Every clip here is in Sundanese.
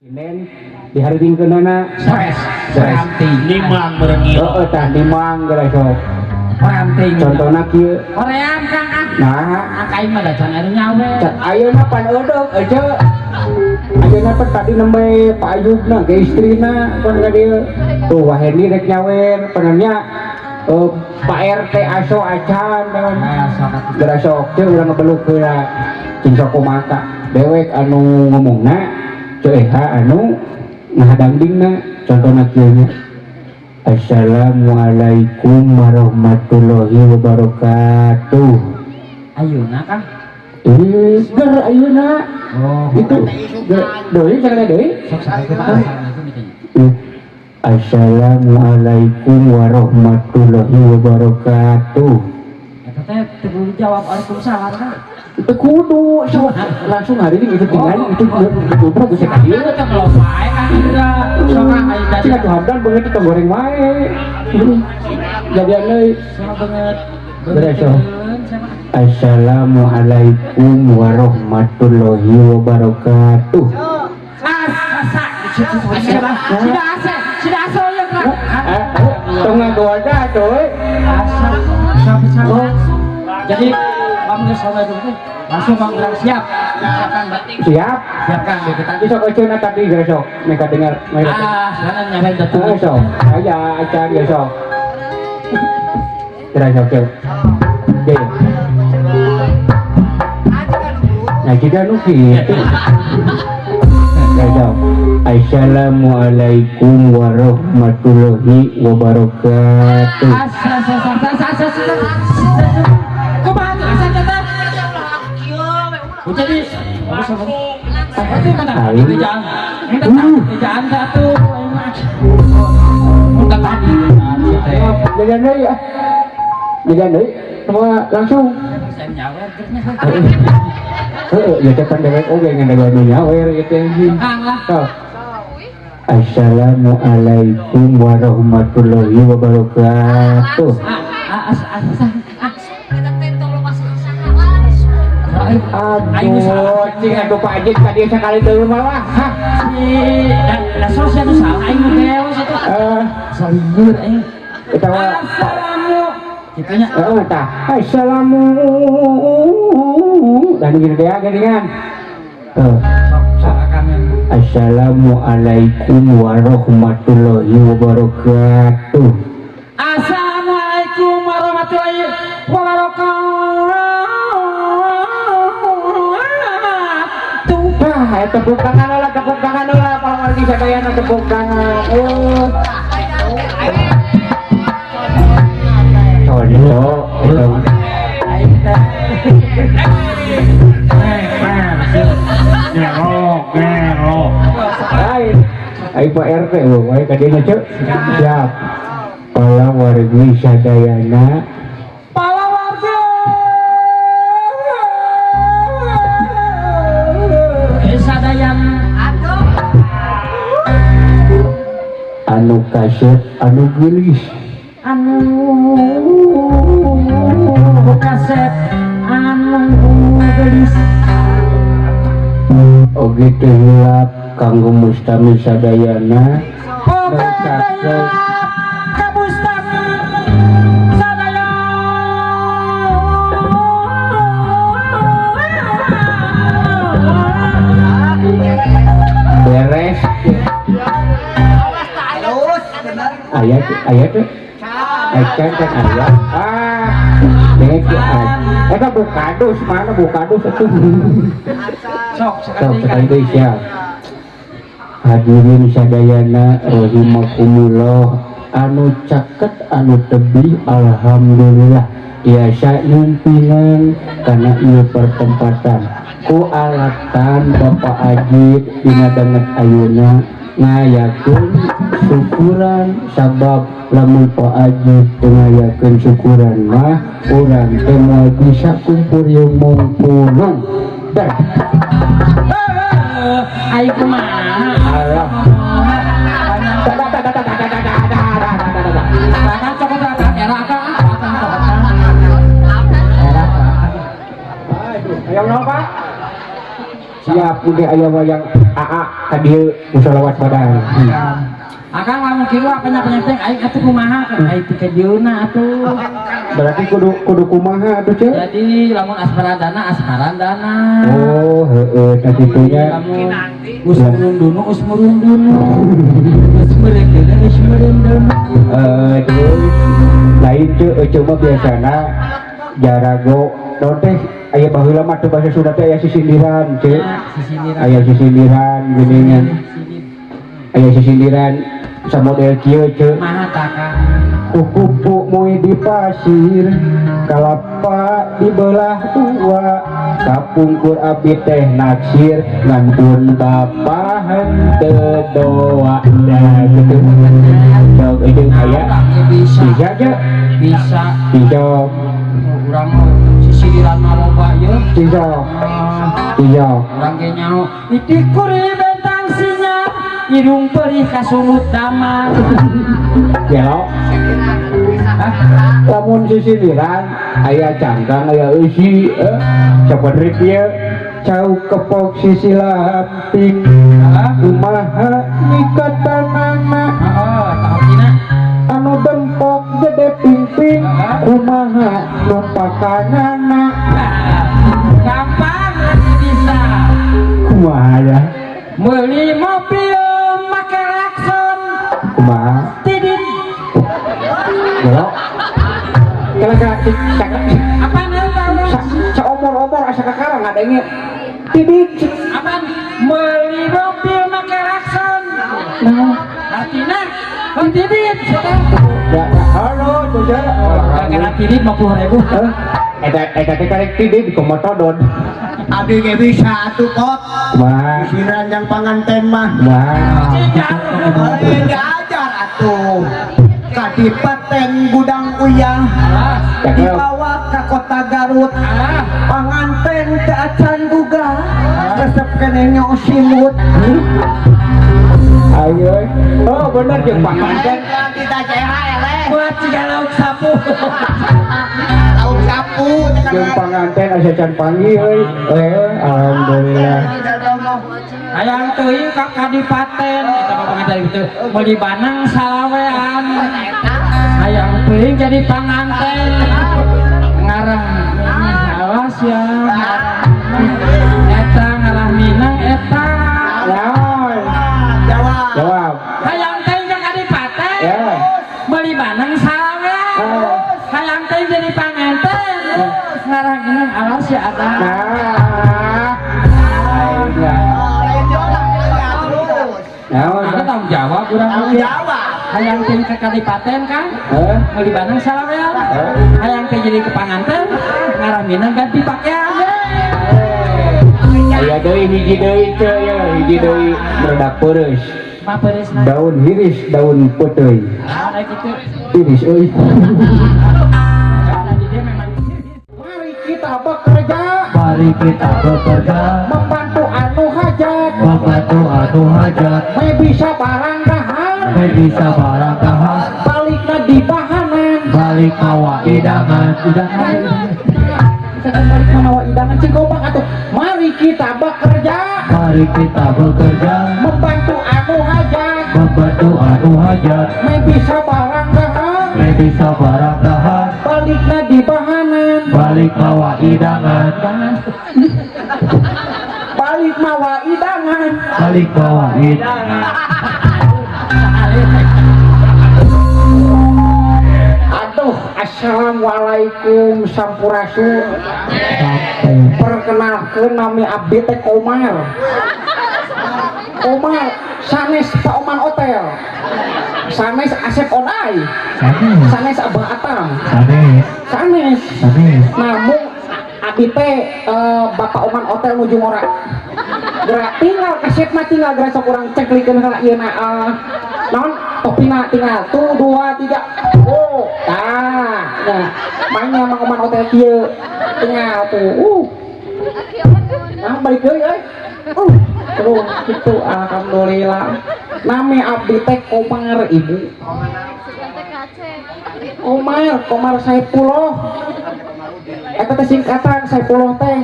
Sinden dihareutingkeunana stres stres. Nimang meureun. Heeh tah nimang geura sok. Ranting. Contohna kieu. Koream Kang ah. Nah, ah kain mah da can anu nyawe. Ayeuna pan eudeuh euceu. Ayeuna pan tadi nembe Pak Ayubna ke istrina pan ka dieu. Tuh Wahendi rek nyawer panennya Pak RT aso acan kan. Geura sok teu urang ngebeluk heula. Cing sok kumaha dewek anu ngomongna ceu eha anu ngahadangdingna contohna kieu nya. Assalamualaikum warahmatullahi wabarakatuh. Ayeuna Kang? Ger ayeuna. Oh, itu deui sakali deui. Sok assalamualaikum itu. Assalamualaikum warahmatullahi wabarakatuh. Eta teh teu kudu jawab waalaikumsalam kan? Teu kudu, sok langsung hari ini itu tinggal itu goblok geus ka dieu. Teu geus wae kan Indra. Sok ah aya Cing atuh hamdan beungeut kita goreng wae. Jadian deui. Sok beungeut. Beres sok. Assalamualaikum warahmatullahi wabarakatuh. Tong ngagoda coy. Jadi lamun geus assalamualaikum langsung Bang Gerang siap. Siapkan Siap. Siapkan kita. Bisa koceuna tadi geus sok mereka dengar mereka. Ah, sana nyawain betul. Ah, sok. Aya acan geus sok. Geus sok. Oke. Nah, jika nu kitu. Assalamualaikum warahmatullahi wabarakatuh. Jadi semua langsung. Ya cepan dewek oge ngan nyawer gitu. Assalamualaikum warahmatullahi wabarakatuh. Aduh, cing atuh Pak Ajit ka dieu sakali deui malah. Hah. Da sos atuh salah aing geus atuh. Salieur aing. Eta mah assalamu kitu nya. Heeh tah. Assalamu. Dan gini teh geuningan. Heuh. Assalamualaikum warahmatullahi wabarakatuh. Assalamualaikum warahmatullahi wabarakatuh. Nah, tepuk tangan lah, tepuk tangan lah, para wargi sadayana tepuk tangan. Oh. Contoh, itu. Ngerok, ngerok. Hai, ai Pak RT, wae ka dieu ceu. Siap. Para wargi sadayana. Para wargi sadayana. Anu kasep, anu geulis. Anu kasep, anu geulis. Oge teu hilap kanggo mustami sadayana. Oge teu hilap ka mustami sadayana. Beres. Ayat ayat teh. Acan kan ayat. Ah, dengek eta bukadus mana bukadus atuh. Sok sekali deui siap. Hadirin sadayana rahimakumullah anu caket anu tebih alhamdulillah tiasa nyumpingan kana ieu pertempatan ku alatan Bapak Ajit dina danget ayeuna ngayakeun syukuran sabab lamun Pak Ajit teu ngayakeun syukuran mah urang teh moal bisa kumpul jeung mungpulung. Dah. Ai kumaha? Alah. Ayo naon Pak? Siap mungkin aya wayang AA ka dieu musolawat badan. Akang lamun kieu apanya-apanya aing atuh kumaha kan aing teh ka atuh. Berarti kudu kumaha atuh ceu? Jadi lamun asmarandana asmarandana. Oh, heeh tah kitunya. Lamun us murundunu us murundunu. Us meureun us meureun. Terus lain ceu ceu mah biasana jarago naon teh aya baheula mah teu basa Sunda teh aya sisindiran ceu. Aya sisindiran geuningan. Aya sisindiran samodel kieu ceu. Kumaha tah Kang? Kupu moe di pasir, kalapa dibelah dua, kapungkur abdi teh naksir, ngan pun bapa henteu doa. Nah gitu. Sok jeung aya bisa. Bisa aja. Bisa. Bisa. Urang sisindiran mah loba ieu. Bisa. Bisa. Urang ge nyaho itikuri bentang sinyal, hidung perih kasunut damar. Gelo. Lamun sisindiran aya cangkang aya eusi sapadrik ieu cau kepok sisi lapik kumaha nikatanana heeh tah anu dempok gede pingping kumaha numpakanana gampang bisa kumaha ya meuli mobil make klakson kumaha tidin gelo kala apaan saomor-omor asa kakarang ngadenge tidin apaan meuli mobil make klakson nah artina bang tidin ya halo tuh gara-gara tidin 50.000 eta teh karek tidin di komotodon abdi ge bisa atuh kot kumaha sisindiran jang panganten mah kumaha diajar atuh kadipaten gudang uyah dibawa ke kota Garut panganten teu acan gugah resep keneh nyosimut ayo oh bener jeung panganten buat ciga lauk sapu lauk sapu jeung panganten asa can panggih euy alhamdulillah hayang teuing ka kadipaten eta mah panganten kitu meuli banang salawean hayang teuing jadi panganten ngarang awas ya eta ngarah minang eta naon jawab hayang teuing ka kadipaten meuli banang salawean hayang teuing jadi panganten ngarah minang awas ya ada nah ada tanggung jawab urang tanggung jawab hayang teuing ke kadipaten kan meuli banang salawean hayang teh jadi kepanganten ngarah minang ganti pakaian aya deui hiji deui teu ya hiji deui meledak peureus mah peureusna daun hiris daun peuteuy kitu hiris euy mari kita bekerja mari kita bekerja membantu anu hajat membantu anu hajat me bisa barang dahar me bisa barang dahar balikna di bahanan balik mawa idangan idangan bisa balik mawa idangan cing kompak atuh mari kita bekerja mari kita bekerja membantu anu hajat membantu anu hajat me bisa barang dahar me bisa barang dahar balikna di bahanan balik mawa idangan balik mawa idangan balik mawa idangan aduh assalamualaikum sampurasun perkenalkan nami abdi teh Komar Komar sanes Pak Oman Hotel sanes Asep Odai sanes Abah Atam sanes namun abdi teh Bapak Oman Hotel nuju ngora gerak tinggal kasep mah tinggal gerak sok urang ceklikeun heula ieu na naon topina tinggal tuh 2 3 oh tah nah mainnya Mang Oman Hotel kieu tinggal tuh nah balik deui euy terus gitu alhamdulillah nami abdi teh Komar ibu Komar Komar Saipullah Eta teh singkatan Saipullah teh.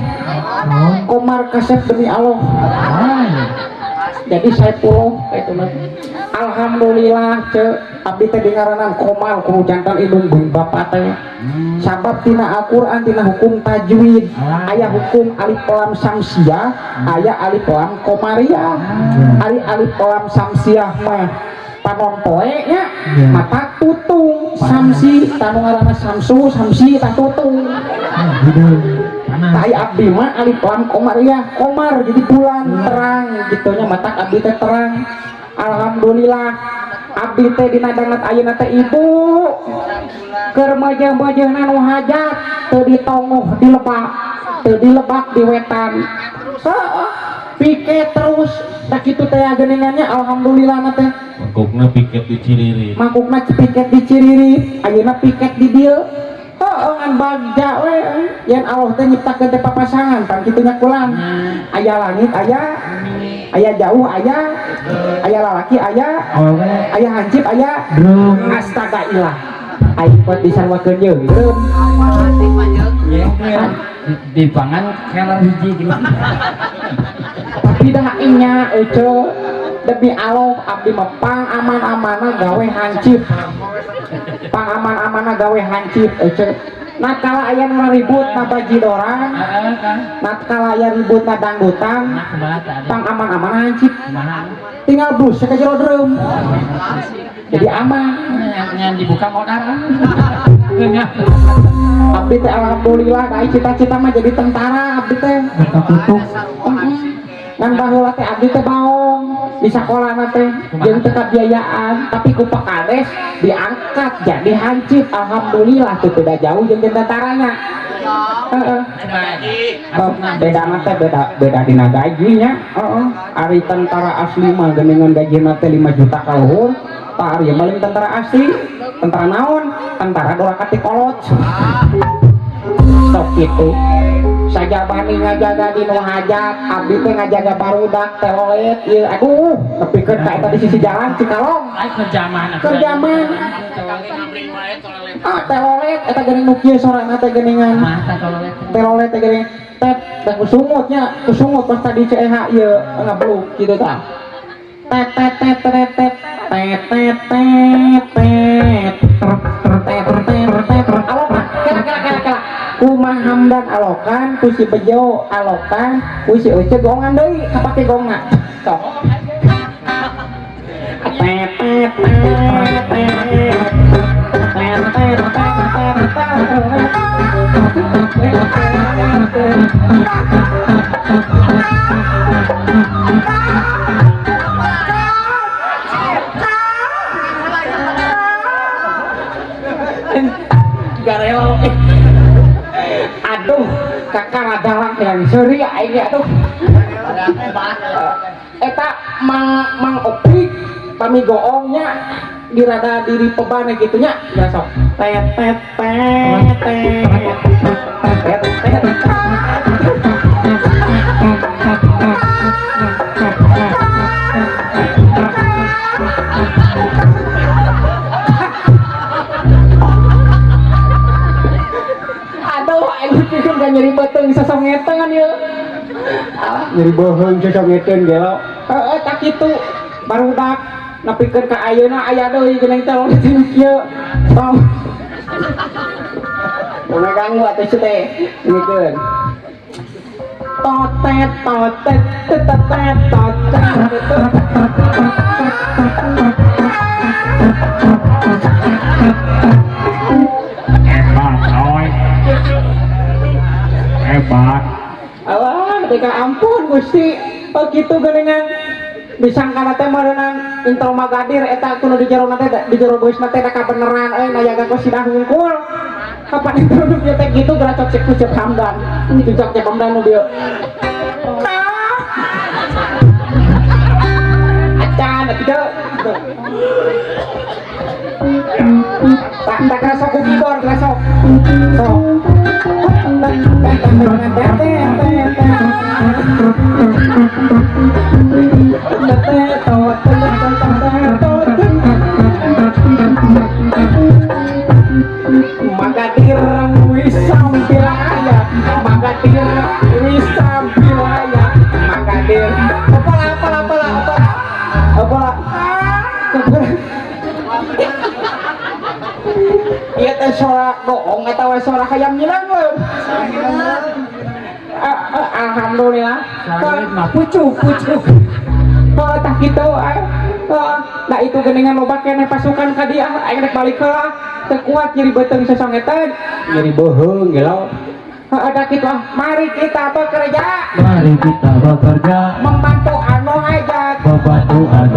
Komar kasep demi Allah. Jadi Saipullah itu mah. Alhamdulillah ce abdi teh dingaranan Komar kudu jantan indung bapak teh. Sabab tina Al-Qur'an tina hukum tajwid, aya hukum alif lam samsiah, aya alif lam komariah. Ari alif lam samsiah mah panon poe nya mata tutung samsi tanu ngaranna samsu samsi tah tutung. Tai abdi mah alif lam komariah, komar jadi bulan terang gitu nya mata abdi teh terang. Alhamdulillah abdi teh dina danget ayeuna teh ibu keur meujeun-meujeunna nu hajat teu ditongoh di lebak, teu dilebak di wetan. Heeh, piket terus da kitu teh geuningannya alhamdulillah na teh. Mangkukna piket di Ciririt. Mangkukna piket di Ciririt, ayeuna piket di dieu. Heeh ngan bagja we yen Allah teh nyiptakeun teh papasangan pan kitu nya kulang. Aya langit aya, aya jauh aya, aya lalaki aya, aya hancip aya. Astaga ilah. Aing pot disarwakeun ye drum. Di pangan keler hiji gitu. Tapi dah inya ece demi Allah abdi mah pang aman-amana gawe hancip. Pang aman-amana gawe hancip ece. Nakala aya nu ribut na bajidorang, nakala aya ribut na dangdutan, pang aman-amana hancip. Tinggal bus ka jero drum. Jadi aman. Yang dibuka modal. Abdi teh alhamdulillah da cita-cita mah jadi tentara abdi teh. Ngan baheula teh abdi teh baong di sakolana teh jeung teu kabiayaan tapi ku Pak Kades diangkat jadi hancip alhamdulillah tuh beda jauh jeung tentaranya. Heeh. Beda mah teh beda dina gajinya. Heeh. Ari tentara asli mah geuningan gajina teh 5 juta ka luhur. Pak Ari maling tentara asli, tentara naon? Tentara doraka ti kolot. Sok kitu. Sajabani ngajaga di nu hajat, abdi teh ngajaga barudak telolet ieu aduh nepikeun ka eta di sisi jalan Cikalong. Keur jaman. Ah telolet eta geuning nu kieu sorana teh geuningan. Telolet teh geuning tet teh kusungutnya, kusungut pas tadi CEH ieu ngabluk kitu tah. Tet tet tet tet tet tet tet tet tet tet tet tet alokan kela kela kela kela kumah Hamdan alokan ku si Bejo alokan ku si Ece gongan deui kapake gongna sok tet tet tet tet tet tet tet tet. Garelo. Aduh, kakak radalang yang seri aing aduh. Eta Mang Opik pami goongnya dirada diri pebane gitunya ya sok. Tet tet tet tet tet tet. Nyeri beuteung sasongetan ieu. Alah nyeri beuheung sasongetan gelo. Heeh tak kitu barudak nepikeun ka ayeuna aya deui geuning teh teh kieu. Tong. Ulah ganggu atuh teh ngikeun. Totet totet tetet totet. Hebat oi. Hebat. Alah, teka ampun Gusti. Oh kitu geuningan disangkana teh meureunang intro magadir eta kudu di jero teh di jero geus teh da kabeneran euy nayaga kosidah hungkul. Kapan itu nu bieu teh kitu geracok cek ku Cep Hamdan. Cocok Cep Hamdan nu bieu. Acan atuh. Tak kerasa ku keyboard kerasa. Sok. Magadir wis sampil aya. Teh suara goong atawa suara hayam nyilangeun. Ah, ah, alhamdulillah. Mah pucuk pucuk. Oh, tah kitu ah. Oh, nah itu geningan loba keneh pasukan ka dieu, aing rek balik heula. Teu kuat nyeri beuteung sesongetan, nyeri beuheung gelo. Heeh, dah kitu ah. Mari kita bekerja. Mari kita bekerja. Membantu anu hajat. Membantu anu.